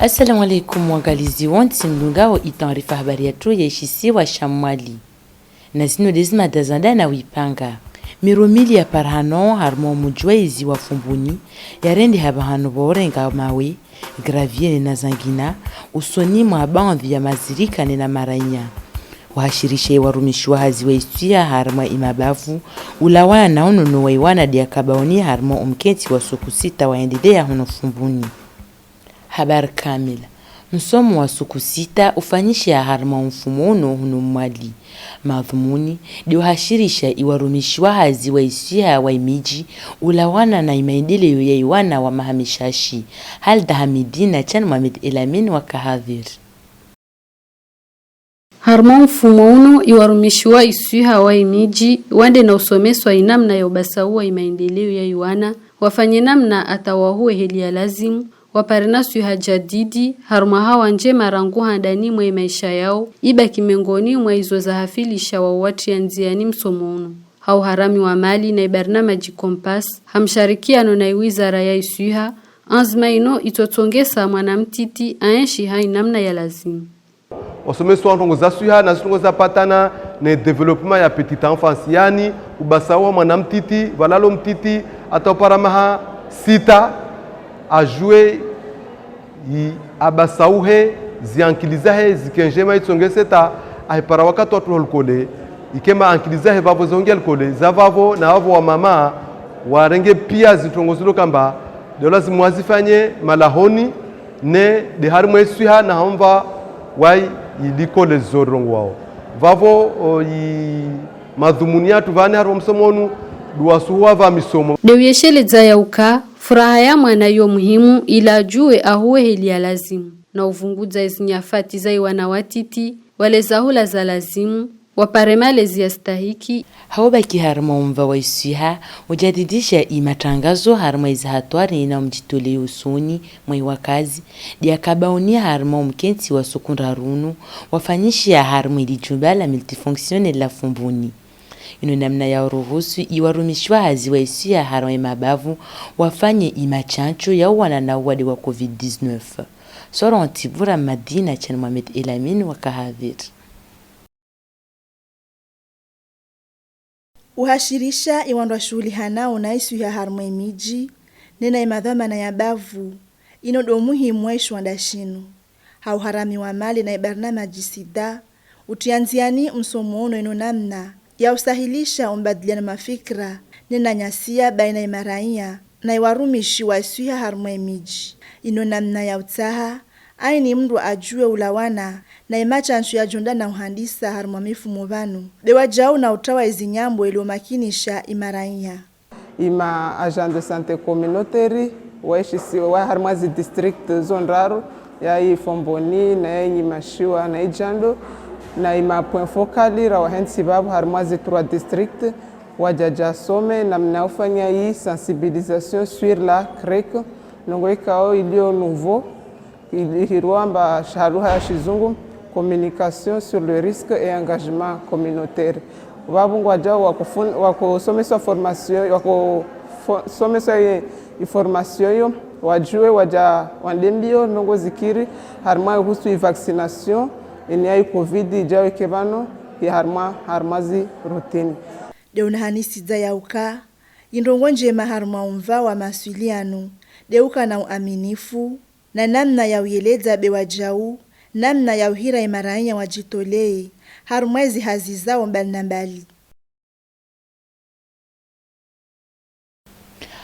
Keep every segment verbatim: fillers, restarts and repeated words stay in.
Assalamu alaikum, wangalizi wontsi, mdungao i taarifa habari yatru ya ishisiwa sha Mwali. Na zino nde ze mada za nda na wipanga. Miro mili ya parahano harumwa umuji wa izi wa Fumbuni, ya rende habahano bwa urenga mawe, gravier ne na zangina, usoni mwa banvi ya mazirika ne na marainya. Wahashirisha i warumishi wa hazi wa iswiha harumwa i mabavu, ulawana na unono wa i wana, nde ya kabauni harumwa umkenti wa suku sita wa endelea huno Fumbuni. Habari kamili. Msomo wa suku sita ufanyisha harumwa mfumo uno huno Mwali. Madhumuni, nde uhashirisha i warumishi wa hazi wa iswiha wa i miji, ulawana na i maendeleo ya i wana wa maha mishashi. Halda Hamidi na Chan Mohamed Elamine waka hadhir. Harumwa mfumo uno, i warumishi wa iswiha wa i miji, wande na usomeswa i namna ya ubasaua i maendeleo ya i wana, wafanye namna ata wahuwe heli ya lazimu, wapare na swiha jadidi, harumwa hawa njema rangu handani mwa i maisha yao, ibaki miongoni mwa izo za hafilisha wa uwatia nziani msomo uno. Ha uharami wa mali na i barnamaji Compass, ha msharikiano na i wizara ya iswiha, anzima ino i totongesa mwana mtiti aenshi ha i namna ya lazimu. Wasomeswa ndrongo za swiha na zindrongo za patana ne développement ya petite enfance, yani ubasaua mwana mtiti, valalo mtiti, ata upara maha sita, ajue i abasauhe, ziankili zahe zike njema, itongese ta ahipara wakati wa tula likole, ikema ankili zahe vavo zihongia likole, za vavo na vavo wamama warenge pia zindrongo zilo kamba nde lazimu wazifanye malahoni, ne nde harimwa iswiha na hamva wai i likole zo ndrongo wao. Vavo, o, i madhumuni yatru vani harimwa msomo unu, nde wasuhua va misomo. Nde uyesheleza yauka, furaha ya mwana yo muhimu, ila ajue ahuwe heli ya lazimu, na uvunguza izi nyafati za i wana watiti, waleza hula za lazimu, wapare malezi ya stahiki. Ha ubaki harimwa umva wa iswiha, ujadidisha i matangazo harimwa izi hatwari na umjitolei usoni mwa i wakazi, nde ya kabauni harimwa umkenti wa suku ndraru unu, wafanyisha harimwa ili jumba la multifonctionnel la Fumbuni. Ino namna ya uruhusu i warumishi wa hazi wa iswiha harimwa i mabavu wafanye i machancho ya uwana na uwade wa covid dix-neuf. Soron Tibura Madina, Chan Mohamed Elamine waka hadhir. Uhashirisha i wandru washuhulihanao na iswiha harimwa i miji, ne na i madhwamana ya bavu, ino ndo muhimu wa i shiwanda shinu. Ha uharami wa mali na i barnamaji sida, utia nziani msomo unu ino namna ya usahilisha umbadiliano mafikira, ne na nyasia baina i marainya na i warumishi wa iswiha harimwa i miji. Ino namna ya utaha, aini mndru ajue ulawana na i machancho ya jonda na uhandisa harimwa mifumo vanu, be wajau na utawa izi nyambo ili umakinisha i marainya. I ma agent de santé communautaire wa ishisiwa harimwa zi district zo ndraru, ya i Fomboni, na ya i Nyimashiwa, na i Djando, na i ma point focal ra wahensi babu harimwa zi trois districts, wajaja some namna ufanya i sensibilisation sur la CREC, ndongo ikao ilio nouveau, ili hirua mba sha lugha ya shizungu, communication sur le risque et engagement communautaire. Vavo ngwaja wako fun-, wako someswa formation, wako fo-, someswa ye, i formation yo, wajue waja wande mbio ndongo zikiri, harimwa ihusu i vaccination, ini ya i covid, ija weke vano, i harimwa, harimwa zi routine. Nde unahanisiza yauka, i ndrongo njema harimwa umva wa maswiliano, nde uka na uaminifu, na namna ya uyeleza be wajau, namna ya uhira i marainya wajitolee, harimwa izi hazi zao mbali na mbali.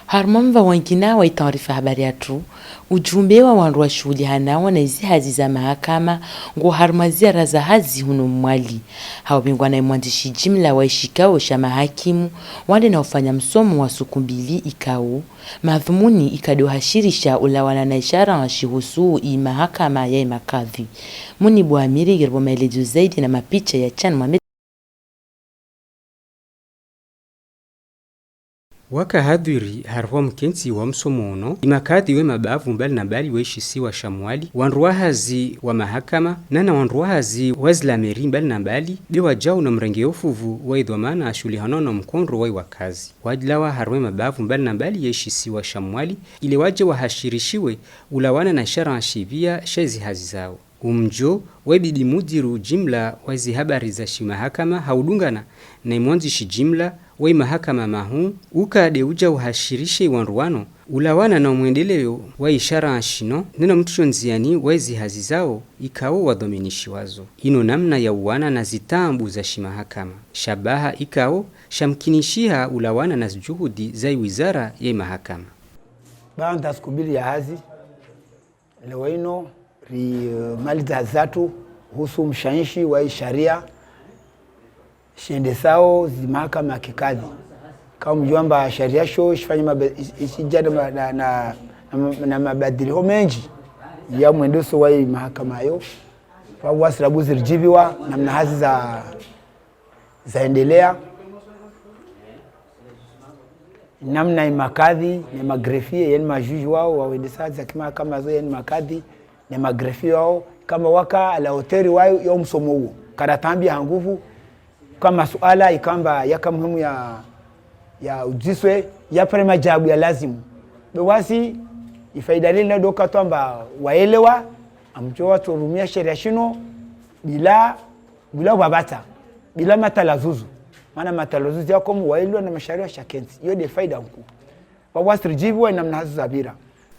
Harimwa mva wangina wa i taarifa habari yatru, ujumbe wa wandru washuhulihanao na izi hazi za mahakama ngo harimwa ziara za hazi huno Mwali. Ha ubingwa na i mwandishi jimla wa i shikao sha mahakimu, wande na ufanya msomo wa suku mbili ikao madhumuni ika nde uhashirisha ulawana na i sharia shihusu i mahakama ya i makadhi. Muni Bwamiri ngirbo maelezo zaidi na mapicha ya Chan Mohamed. Waka hadhwiri harumwa mkentsi wa msomo uno, i makadhi we mabavu mbali na mbali wa ishisiwa sha Mwali, wandru wa hazi wa mahakama, na na wandru wa hazi wa zilameri mbali na mbali, be wajau na mrenge o fuvu wa idhwamana ashuhulihanao na mkondro wa iwakazi. Walawa harumwa mabavu mbali na mbali ya ishisiwa sha Mwali, ile waje wahashirishiwe ulawana na ishara shipvia sha izihazi zao. Umjo, waibidi mudiru jimla wa izihabari za shimahakama haudungana na imwandzishi jimla wa imahakama mahuu, uka de uja uhashirishe iwandru wano ulawana na umwendeleo wa ishara shino, nena mtrujo ndziani wa izihazi zao ikao wadhominishiwazo. Ino namna ya uwana na zitaabu za shimahakama. Shabaha ikao shamkinishiha ulawana na zijuhudi za iwizara ya imahakama. Baanda siku mbili ya hazi, leo ino ri, eh, maliza hazi zatru kuhusu mshainshi wa isharia shiendesao zimahakama ya kikadhi. Kama mjua amba sharia sho shifanya maba-, ish-, ishija na ma-, na, na, na, na mabadiliho menji ya mwendeso wa imahakama yo. Pabwa sirabu zirijibiwa namna hazi za zaendelea, namna imakadhi na imagrefie, yani majuji wao wawendesa hazi za kimahakama zo, yani makadhi na imagrefie wao, kama waka à la hauteur wa yo msomo uo. Kana tambi ha nguvu, kama suala ikamba yaka muhimu ya, ya ujiswe, ya pare majabu ya lazimu. Be wasi, ifaida lili na doka twamba waelewa, amjo waturumia sheria shino, bila bila ubabata, bila matalazuzu. Mana matalazuzu ya komu wailwa na masharia sha kentsi. Iyo de faida nkuu. Pabwa sirijibiwa namna hazi zabira.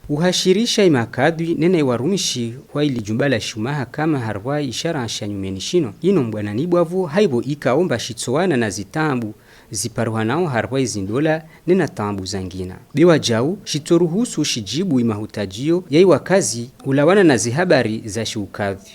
Uhashirisha imakadhi nena iwarumishi wa ili jumba la shimahakama harumwa ishara sha nyumeni shino. Ino mbwana ni bwavu haibo ikaomba shitsowana na zitaabu ziparuhanao harumwa izindola nena taabu zangina. Be wajau, shitsoruhusu shijibu imahutajio ya iwakazi ulawana na zihabari za shiukadhi.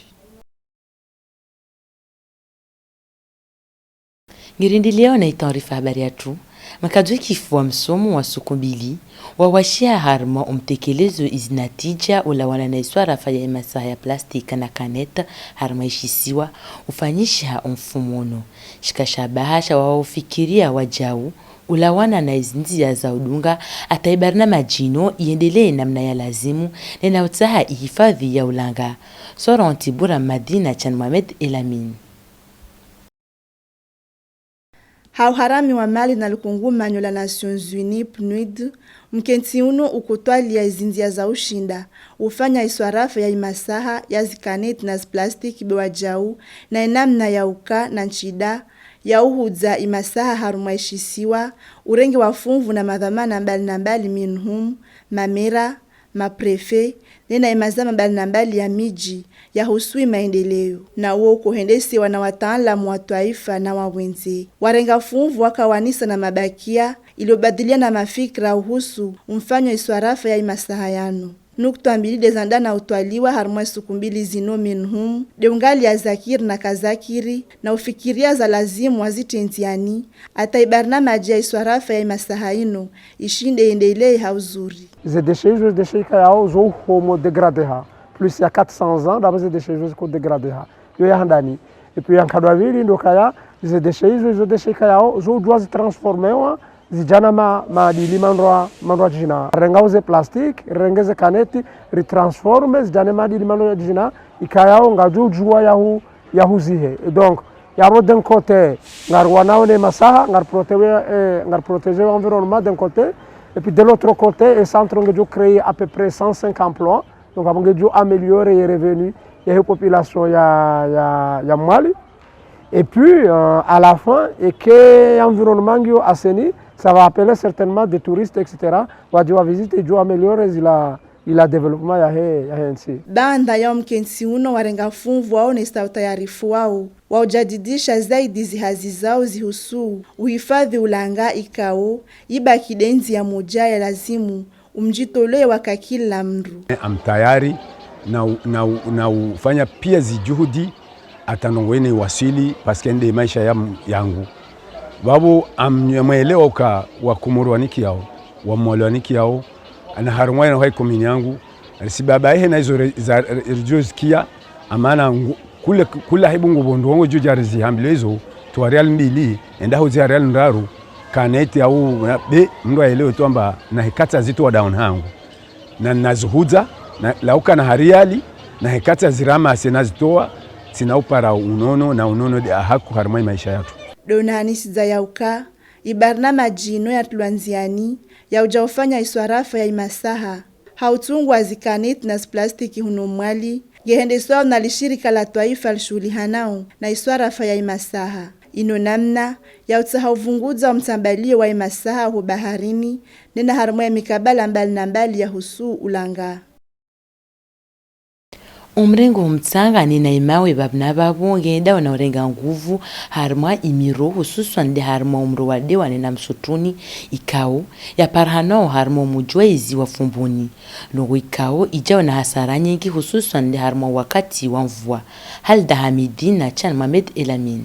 Ngirindilio na itaarifa habari yatru, makadhi kifu wa msomo wa suku mbili, wawashiha harumwa umtekelezo izinatija ulawana na iswarafa ya imasaha ya plastique na canette harumwa ishisiwa, ufanyishiha umfumono. Shika shabaha sha wawaufikiria wajau, ulawana na izinzia za udunga, ata ibarnamaji ino iendelee namna ya lazimu, nena utsaha ihifadhi ya ulanga. Soron Tibura Madina Chan Mohamed Elamine. Ha uharami wa mali na likungumanyo la Nations Unies, PNUD, mkentsi uno ukutwalia izinzia za ushinda ufanya iswarafa ya imasaha ya zikaneti na ziplastiki be wajau, na inamna ya uka na nshida ya uhuza imasaha harumwa ishisiwa, urenge wa funvu na madhwamana mbali na mbali, minhum mamera, maprefe, nena imazama mbali na mbali ya miji ya husui maendeleo, na uo ukohendesewa na wataalamu wa twaifa na wa wenze. Warenga funvu wakawanisa na mabakia ili ubadiliana mafikira uhusu umfanyo iswarafa ya imasaha yano. Nukta mbili de zanda na utwaliwa harumwa isuku mbili zino, minhum de ungalia zakiri na kazakiri na ufikiria za lazimu wazitrenziani, ata ibarnamaji ya iswarafa ya imasaha ino ishinde iendelee ha uzuri. Ze déchets zo déchets ikayao zo homo dégradeha. Plus ya quatre cents ans, daba ze déchets zo ziko dégradeha. Yo ya handani. Et puis ya nkadwa mbili ndo kaya, ze déchets zo, zo déchets ikayao zo ujua zitransformewa, zija na ma, madili mandrwa, mandrwa jina. Renga ze plastique, renge ze canette, ritransforme, zija na madili mandrwa jina, ikayao nga ujua ya hu, ya huzihe. Et donc, yabo d'un côté, nga ruwana na imasaha, nga protege, eh, nga protege environnement d'un côté, et puis de l'autre côté, e centre nge jo créer à peu près cent cinq emplois, donc abo nge jo améliorer e revenu ya population ya, ya, ya Mwali. Et puis, euh, à la fin, e ke environnement nge jo assaini, ça va appeler certainement des touristes, et cetera. Waje wa visiter, jo améliorer zila ila développement ya he, ya he nsi. Baanda yao mkentsi uno warenga funvu wao na sauti ya rifu wao, waujadidisha zaidi zihazi zao zihusu uhifadhi ulanga ikao ibaki de nzia moja ya lazimu umjitolea wa kila mndru. Am tayari na u-, na u-, na ufanya pia zijuhudi ata ndongo ine iwasili, parce que nde maisha ya m-, yangu. Babo am-, amwelewa uka Wakomoro wa niki yao, Wamwali wa niki yao, na harumwa ina hoi commune yangu, si baba ihe na izo re-, za re-, rejoice kia, amana ngu-, kule, kule haibu ngu bondo wongo juja rizihambilio izo, twa rial mbili, enda huzi rial ndraru, canette au na be, mndru aelewe tu amba nahekatsa zitoa down hangu. Na, nazihudza, na, lauka na hariali, nahekatsa ziramase nazitoa, tsina upara unono, na unono de ahaku harimwa i maisha yatru. Dona hanisidza yauka, i barnamaji ino yatulwa ndziani, yauja ufanya i swarafa ya i masaha. Ha utungwa zi canette na zi plastique huno Mwali, nge hendeswao na li shirika la twaifa lishuhulihanao na i swarafa ya i masaha. Ino namna ya utsaha uvunguza umtsambalio wa i masaha ho baharini, nena harimwa ya mikabala mbali na mbali ya husu ulanga. Umrengo umtsanga nena i mawe babu na babu nge ndao na urenga nguvu harimwa i miro, hususwan nde harimwa umro wa dewa nena msutuni, i kao, ya parahano harimwa umuji wa ezi wa Fomboni. Longo i kao, i jao na hasara nyengi hususwan nde harimwa wakati wa mvua. Halda Hamidine na Chan Mohamed Elamine.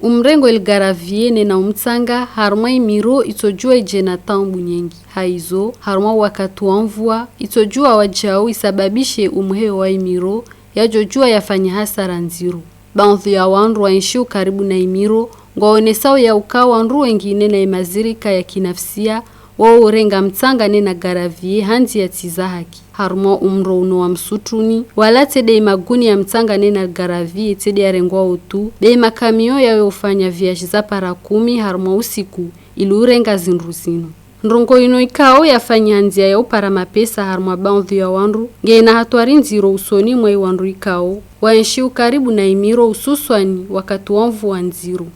Umrengo el garavier nena umtsanga harimwa i miro i tsojua i je na tambu nyengi. Haizo, harimwa wakati wa mvua, i tsojua wajau i sababishe umuheo wa i miro, ya jojua ya fanya hasara nziro. Baadhi ya wandru wa enshio karibu na i miro, ngwa onesao yauka wandru wengi nena i mazirika ya kinafsia, wau urenga mtsanga nena garavier ha ndia tsi za haki. Harimwa umro uno wa msutuni, wala tse de i maguni ya mtsanga nena garavier tse de yarengwao tu, be i makamion yau ya ufanya viaji za para kumi harimwa usiku, ili urenga zindru zino. Ndrongo ino i kao ya fanya ndia ya upara mapesa harimwa baadhi ya wandru, nge na hatwari nziro usoni mwa i wandru i kao, wa enshio karibu na i miro hususwani wakati wa mvua nziro.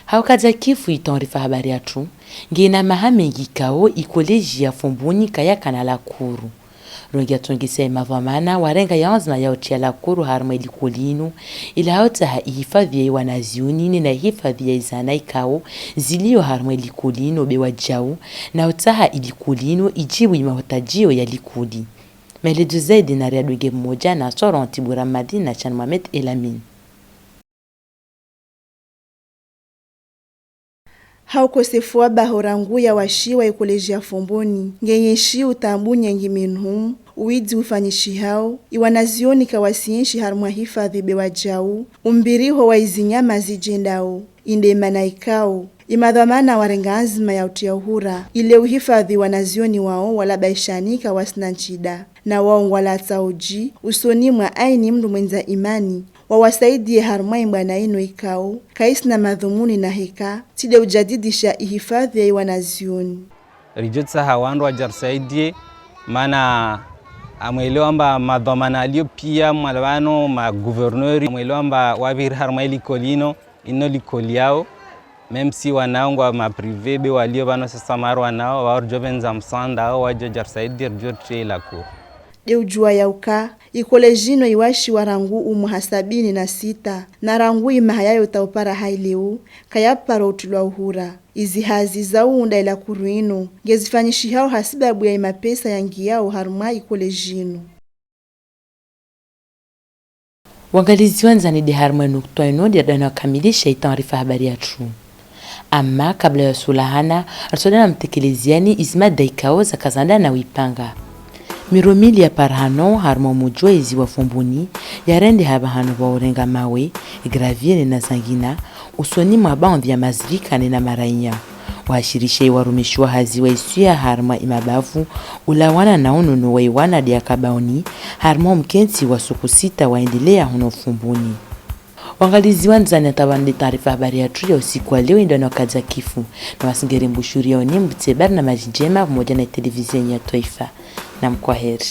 Ha ukadza kifu i taarifa habari yatru, nge na maha mengi kao i collège ya Fomboni kayaka na lakuru. Longo ya tongesa i madhwamana warenga ya anzima ya utia lakuru harimwa i likoli ino, ila ha utaha i hifadhi ya i wanazioni nena i hifadhi ya i zana i kao zilio harimwa i likoli ino be wajau, na utaha i likoli ino i jibu i mahutajio ya likoli. Maelezo zaidi na Ria Dwege Mmoja na Soron Tibura Madina na Chan Mohamed Elamine. Ha ukosefu wa baho rangu ya washi wa i collège ya Fomboni, nge nyenshi utambu nyengi minhum, uwidi ufanyishihao, i wanazioni ka wasi enshi harimwa hifadhi be wajau, umbiriho wa i zinyama zijendao, i ndema na i kao, i madhwamana warenga anzima ya utia uhura, ile uhifadhi wanazioni wao wala baishani ka wasi na nshida. Na wao ngwa latsa uji usoni mwa aini mndru mwendza imani, wawasaidie harimwa i mbwana ino i kao, ka isi na madhumuni na heka, tsi de ujadidisha i hifadhi ya i wanazioni. Rijo tsaha wandru waja risaidie, mana amwelewa amba madhwamana alio pia mwala vano, ma gouverneur, amwelewa amba waviri harimwa i likoli ino, ino likoli yao, même si wanao ngwa ma privé be walio vano sasa mara wanao, wao rijo venza msaanda, wao wajo ja risaidie rijo ritia i lakuru. De ujua yauka, i collège ino i washiwa rangu u mwaha sabini na sita, na rangu i maha yayo taupara hai leo, ka ya paro utilwa uhura. I zihazi za uunda i lakuru ino, nge zifanyishihao ha sibabu ya i mapesa ya ngiao harimwa i collège ino. Wangalizi wandzani, de harimwa i nukutwa ino de dana wakamilisha i taarifa habari yatru. Ama kabla ya usulahana, risoda na mtekeleziani i zimada i kao za kazanda na wipanga. Miro mili ya parahano harimwa umuji wa ezi wa Fomboni, ya rende ha bahano ba urenga mawe, gravier nena zangina, usoni mwa baadhi ya mazirika nena marainya. Wahashirisha i warumishi wa hazi wa i suya harimwa i mabavu, ulawana na unono wa i wana dia kabaoni, harimwa umkenti wa suku sita waendelea huno Fomboni. Wangalizi wandzani, na tabande taarifa habari yatru ya usiku wa leo, i ndo na wakadza kifu. Na wasingere mbushuri ya unimbu tse bari na maji njema pamoja na televisioni ya twaifa. Na mkwaheri.